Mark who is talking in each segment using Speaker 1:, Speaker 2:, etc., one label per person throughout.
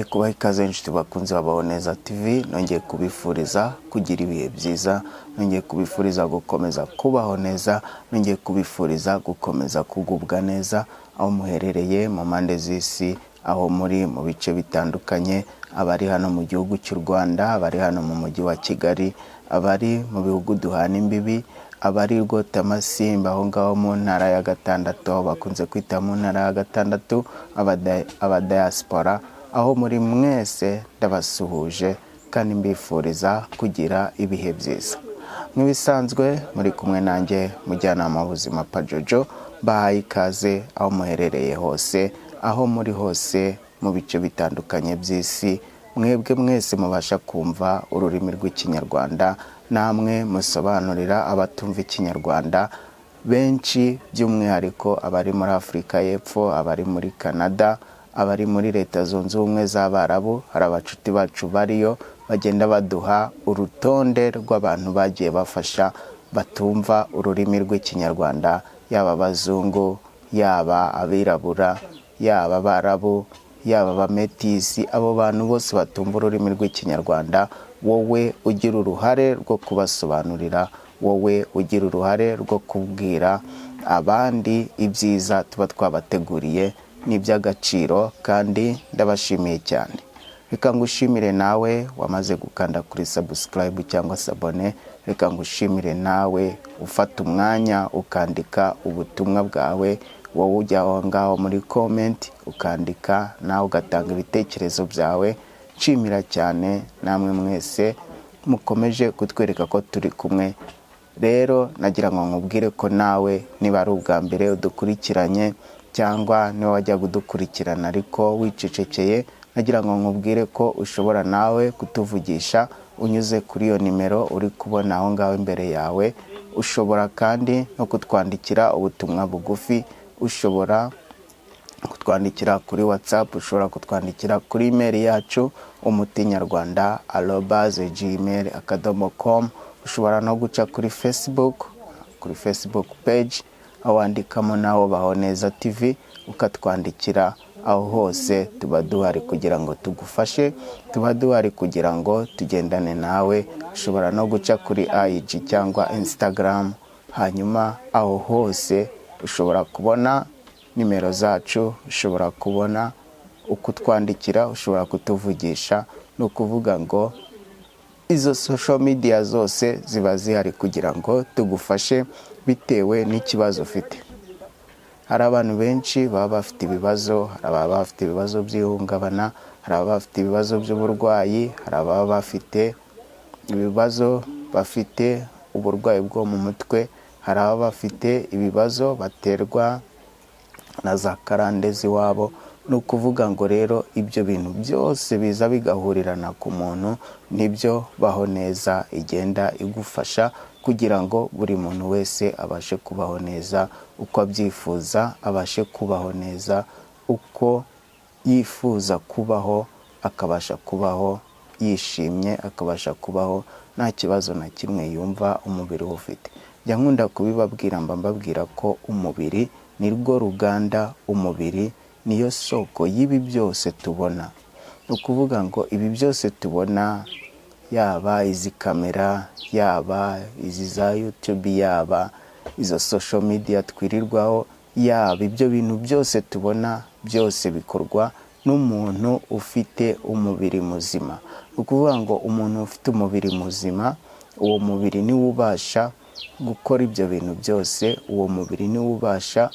Speaker 1: Nongeye kubaha ikaze, inshuti bakunze Babaho Neza TV. Nongeye kubifuriza kugira ibihe byiza, nongeye kubifuriza gukomeza kubaho neza, nongeye kubifuriza gukomeza kugubwa neza aho muherereye mu mpande z'isi, aho muri mu bice bitandukanye, abari hano mu gihugu cy'u Rwanda, abari hano mu mujyi wa Kigali, abari mu bihugu duhana imbibi, abari Rwotamasimba aho ngaho mu ntara ya gatandatu, aho bakunze kwita mu ntara ya gatandatu, abadiaspora, aho muri mwese ndabasuhuje kandi mbifuriza kugira ibihe byiza. Nk'ibisanzwe muri kumwe nanjye, mujyanama w'ubuzima Pajojo. Bahaye ikaze aho muherereye hose, aho muri hose mu bice bitandukanye by'isi. Mwebwe mwese mubasha kumva ururimi rw'Ikinyarwanda, namwe musobanurira abatumva Ikinyarwanda benshi, by'umwihariko abari muri Afurika y'Epfo, abari muri Canada, abari muri Leta Zunze Ubumwe z'Abarabu. Hari abacuti bacu bariyo bagenda baduha urutonde rw'abantu bagiye bafasha batumva ururimi rw'Ikinyarwanda, yaba abazungu, yaba abirabura, yaba Abarabu, yaba Abametisi, abo bantu bose batumva ururimi rw'Ikinyarwanda. Wowe ugira uruhare rwo kubasobanurira, wowe ugira uruhare rwo kubwira abandi ibyiza tuba twabateguriye, ni iby'agaciro kandi ndabashimiye cyane. Reka ngushimire nawe wamaze gukanda kuri subscribe cyangwa s'abonner. Reka ngushimire nawe ufata umwanya ukandika ubutumwa bwawe, wowe ujya aho ngaho muri comment ukandika, nawe ugatanga ibitekerezo byawe. Nshimira cyane namwe mwese mukomeje kutwereka ko turi kumwe. Rero nagira ngo nkubwire ko nawe niba ari ubwa mbere udukurikiranye, cyangwa niba wajya kudukurikirana ariko wicecekeye, nagira ngo nkubwire ko ushobora nawe kutuvugisha unyuze kuri iyo nimero uri kubona aho ngaho imbere yawe. Ushobora kandi no kutwandikira ubutumwa bugufi, ushobora kutwandikira kuri WhatsApp, ushobora kutwandikira kuri email yacu, umutinyarwanda@gmail.com. Ushobora no guca kuri Facebook, kuri Facebook page, aho wandikamo naho Baho Neza TV, ukatwandikira. Aho hose tuba duhari kugira ngo tugufashe, tuba duhari kugira ngo tugendane nawe. Ushobora no guca kuri IG cyangwa Instagram, hanyuma aho hose ushobora kubona nimero zacu, ushobora kubona uko utwandikira, ushobora kutuvugisha. Ni ukuvuga ngo izo social media zose ziba zihari kugira ngo tugufashe bitewe n'ikibazo ufite. Hari abantu benshi baba bafite ibibazo, hari ababa bafite ibibazo by'ihungabana, hari ababa bafite ibibazo by'uburwayi, hari ababa bafite ibibazo, bafite uburwayi bwo mu mutwe, hari ababa bafite ibibazo baterwa na za karande z'iwabo. Ni ukuvuga ngo rero ibyo bintu byose biza bigahurirana ku muntu, nibyo Baho Neza igenda igufasha kugira ngo buri muntu wese abashe kubaho neza uko abyifuza, abashe kubaho neza uko yifuza kubaho, akabasha kubaho yishimye, akabasha kubaho nta kibazo na kimwe yumva umubiri we ufite. Njya nkunda kubibabwira, mba mbabwira ko umubiri ni rwo ruganda, umubiri niyo soko y'ibi byose tubona. Ni ukuvuga ngo ibi byose tubona, yaba izi kamera, yaba izi za YouTube, yaba izo social media twirirwaho, yaba ibyo bintu byose tubona, byose bikorwa n'umuntu ufite umubiri muzima. Ni ukuvuga ngo umuntu ufite umubiri muzima, uwo mubiri niwo ubasha gukora ibyo bintu byose, uwo mubiri niwo ubasha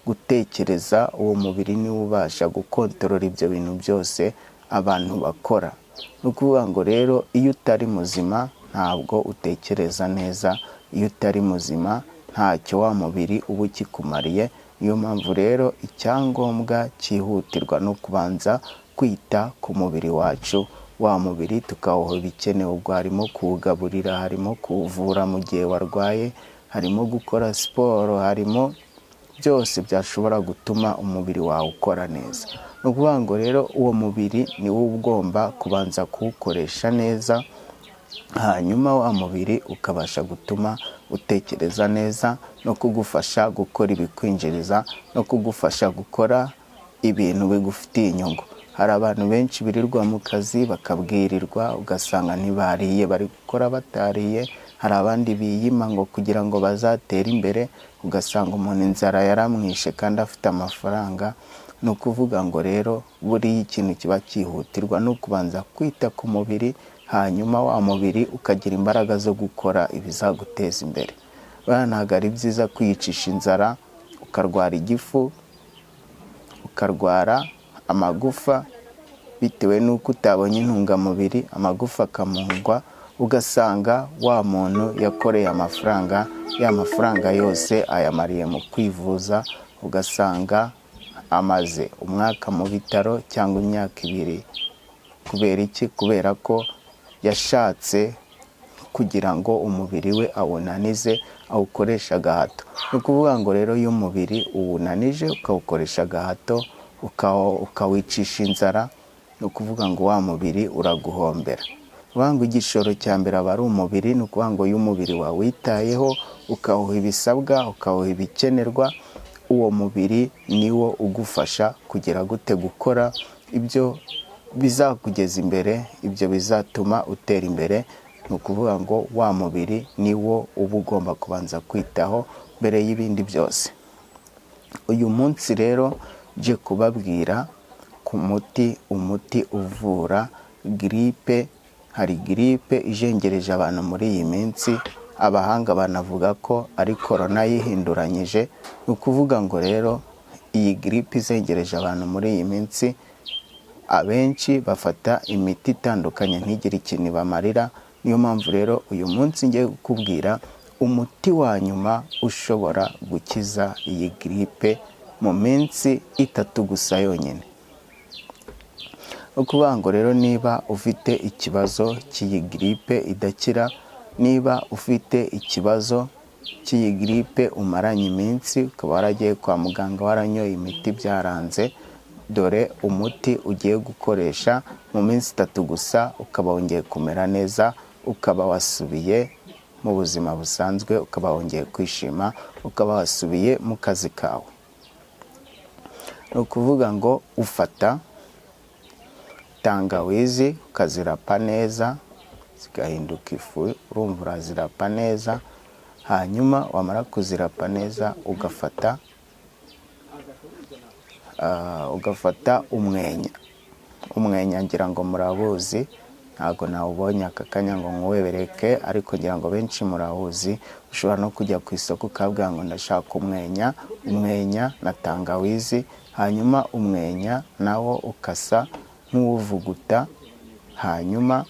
Speaker 1: gutekereza, uwo mubiri niwo ubasha gukontorora ibyo bintu byose abantu bakora. Ni ukuvuga ngo rero iyo utari muzima ntabwo utekereza neza, iyo utari muzima ntacyo wa mubiri uba ukikumariye. Niyo mpamvu rero icyangombwa cyihutirwa ni ukubanza kwita ku mubiri wacu, wa mubiri tukawuha ibikenewe. Ubwo harimo kuwugaburira, harimo kuwuvura mu gihe warwaye, harimo gukora siporo, harimo byose byashobora gutuma umubiri wawe ukora neza. Ni ukuvuga ngo rero uwo mubiri ni wo ugomba kubanza kuwukoresha neza, hanyuma wa mubiri ukabasha gutuma utekereza neza no kugufasha gukora ibikwinjiriza no kugufasha gukora ibintu bigufitiye inyungu. Hari abantu benshi rero baba bafite ibibazo Hari abantu benshi birirwa mu kazi bakabwirirwa, ugasanga ntibariye, bari gukora batariye. Hari abandi biyima ngo kugira ngo bazatere imbere, ugasanga umuntu inzara yaramwishe kandi afite amafaranga. Ni ukuvuga ngo rero buriya ikintu kiba cyihutirwa ni ukubanza kwita ku mubiri, hanyuma wa mubiri ukagira imbaraga zo gukora ibizaguteza imbere. Buriya ntabwo ari byiza kwiyicisha inzara, ukarwara igifu, ukarwara amagufa bitewe n'uko utabonye intungamubiri, amagufa akamungwa, ugasanga wa muntu yakoreye amafaranga, ya mafaranga yose ayamariye mu kwivuza, ugasanga amaze umwaka mu bitaro cyangwa imyaka 2. Kubera iki? Kubera ko yashatse kugira ngo umubiri we awunanize, awukoreshe agahato. Ni ukuvuga ngo rero iyo umubiri uwunanije ukawukoresha agahato, ukawicisha inzara, ni ukuvuga ngo wa mubiri uraguhombera. Ni ukuvuga ngo igishoro cya mbere aba ari umubiri. Ni ukuvuga ngo iyo umubiri wawitayeho, ukawuha ibisabwa, ukawuha ibikenerwa, uwo mubiri niwo ugufasha kugira gute? Gukora ibyo bizakugeza imbere, ibyo bizatuma utera imbere. Ni ukuvuga ngo wa mubiri niwo uba ugomba kubanza kwitaho mbere y'ibindi byose. Uyu munsi rero nje kubabwira ku muti, umuti uvura giripe. Hari giripe ijengereje abantu muri iyi minsi, abahanga banavuga ko ari korona yihinduranyije. Ni ukuvuga ngo rero iyi giripe izengereje abantu muri iyi minsi, abenshi bafata imiti itandukanye ntigire ikintu ibamarira. Niyo mpamvu rero uyu munsi ngiye kukubwira umuti wa nyuma ushobora gukiza iyi giripe mu minsi 3 gusa yonyine. Ni ukuvuga ngo rero niba ufite ikibazo cy'iyi giripe idakira, niba ufite ikibazo cy'iyi giripe umaranye iminsi, ukaba waragiye kwa muganga, waranyoye imiti byaranze, dore umuti ugiye gukoresha mu minsi 3 gusa, ukaba wongeye kumera neza, ukaba wasubiye mu buzima busanzwe, ukaba wongeye kwishima, ukaba wasubiye mu kazi kawe. Ni ukuvuga ngo ufata tangawizi ukazirapa neza zigahinduka ifu, urumva urazirapa neza, hanyuma wamara kuzirapa neza ugafata umwenya. Umwenya ngira ngo murabuzi, ntabwo nawubonye aka kanya ngo nkuwebereke, ariko ngira ngo benshi murawuzi. Ushobora no kujya ku isoko ukabwira ngo ndashaka umwenya, umwenya na tangawizi, hanyuma umwenya nawo ukasa nk'uwuvuguta, hanyuma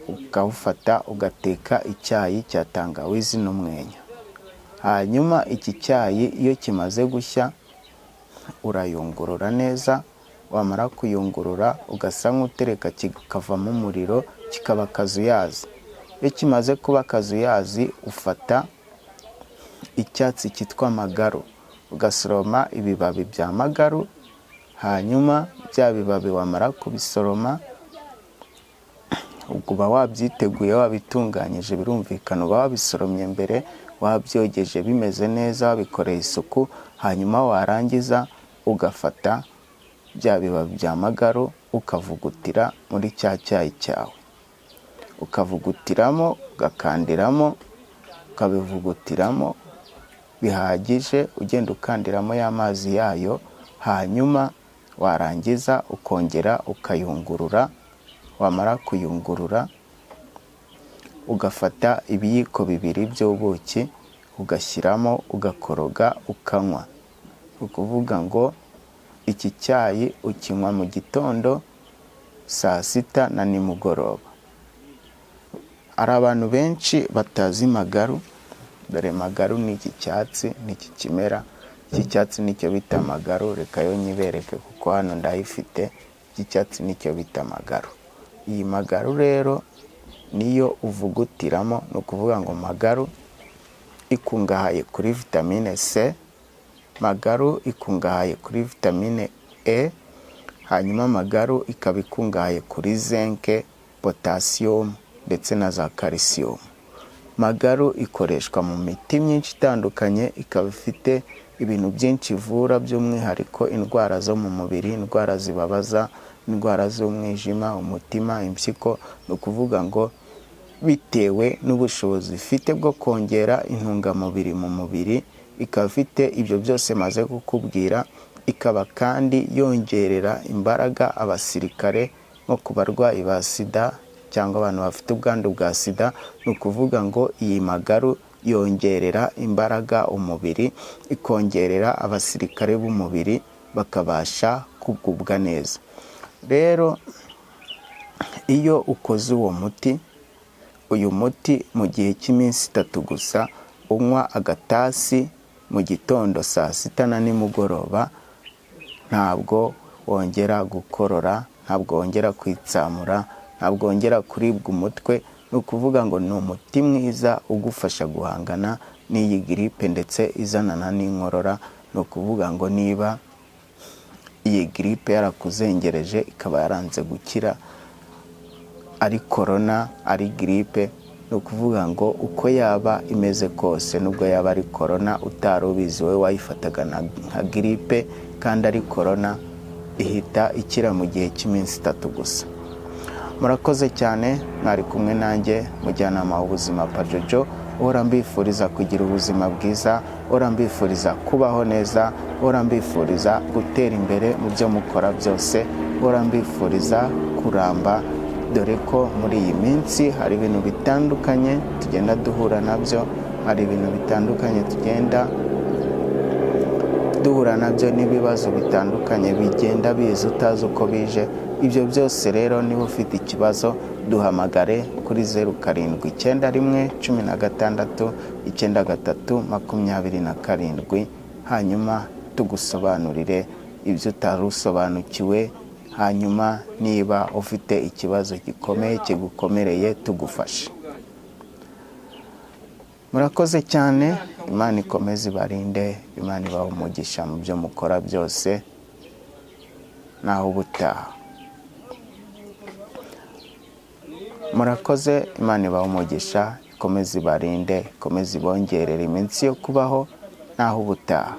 Speaker 1: ukawufata ugateka icyayi cya tangawizi n'umwenya. Hanyuma iki cyayi iyo kimaze gushya urayungurura neza, wamara kuyungurura ugasa nk'utereka kikavamo umuriro, kikaba akazuyazi. Iyo kimaze kuba akazuyazi, ufata icyatsi cyitwa magaru, ugasoroma ibibabi bya magaru, hanyuma bya bibabi wamara kubisoroma, ubwo uba wabyiteguye, wabitunganyije, birumvikana uba wabisoromye mbere, wabyogeje bimeze neza, wabikoreye isuku, hanyuma warangiza ugafata bya bibabi bya magaru ukavugutira muri cya cyayi cyawe, ukavugutiramo, ugakandiramo, ukabivugutiramo bihagije, ugenda ukandiramo ya mazi yayo, hanyuma warangiza ukongera ukayungurura. Wamara kuyungurura ugafata ibiyiko 2 by'ubuki ugashyiramo, ugakoroga, ukanywa. Ni ukuvuga ngo iki cyayi ukinywa mu gitondo, saa sita na nimugoroba. Hari abantu benshi batazi magaru. Dore magaru ni iki cyatsi, ni iki kimera, iki cyatsi nicyo bita magaru. Reka yo nyibereke kuko hano ndayifite. Iki cyatsi nicyo bita magaru. Iyi magaru rero niyo uvugutiramo. Ni ukuvuga ngo magaru ikungahaye kuri vitamine C, magaru ikungahaye kuri vitamine E, hanyuma magaru ikaba ikungahaye kuri zinc, potassium ndetse na za calcium. Magaru ikoreshwa mu miti myinshi itandukanye, ikaba ifite ibintu byinshi ivura, by'umwihariko indwara zo mu mubiri, indwara zibabaza, indwara z'umwijima, umutima, impyiko. Ni ukuvuga ngo bitewe n'ubushobozi ifite bwo kongera intungamubiri mu mubiri, ikaba ifite ibyo byose maze kukubwira, ikaba kandi yongerera imbaraga abasirikare nko ku barwayi ba SIDA cyangwa abantu bafite ubwandu bwa SIDA. Ni ukuvuga ngo iyi magaru yongerera imbaraga umubiri, ikongerera abasirikare b'umubiri bakabasha kugubwa neza. Rero iyo ukoze uwo muti, uyu muti mu gihe cy'iminsi 3 gusa, unywa agatasi mu gitondo, saa sita na nimugoroba, ntabwo wongera gukorora, ntabwo wongera kwitsamura, ntabwo wongera kuribwa umutwe. Ni ukuvuga ngo ni umuti mwiza ugufasha guhangana n'iyi giripe ndetse izanana n'inkorora. Ni ukuvuga ngo niba iyi giripe yarakuzengereje ikaba yaranze gukira, ari korona, ari giripe, ni ukuvuga ngo uko yaba imeze kose, nubwo yaba ari korona utari ubizi, wowe wayifataga nka giripe kandi ari korona, ihita ikira mu gihe cy'iminsi 3 gusa. Murakoze cyane, mwari kumwe nanjye mujyanama w'ubuzima Pajojo, uhora mbifuriza kugira ubuzima bwiza, uhora mbifuriza kubaho neza, uhora mbifuriza gutera imbere mu byo mukora byose, uhora mbifuriza kuramba, dore ko muri iyi minsi hari ibintu bitandukanye tugenda duhura nabyo, hari ibintu bitandukanye tugenda duhura nabyo n'ibibazo bitandukanye bigenda biza utazi uko bije. Ibyo byose rero, niba ufite ikibazo, duhamagare kuri 0791169327, hanyuma tugusobanurire ibyo utari usobanukiwe, hanyuma niba ufite ikibazo gikomeye kigukomereye tugufashe. Murakoze cyane, Imana ikomeze ibarinde, Imana ibahe umugisha mu byo mukora byose, naho ubutaha. Murakoze, Imana ibahe umugisha, ikomeze ibarinde, ikomeze ibongerere iminsi yo kubaho, naho ubutaha.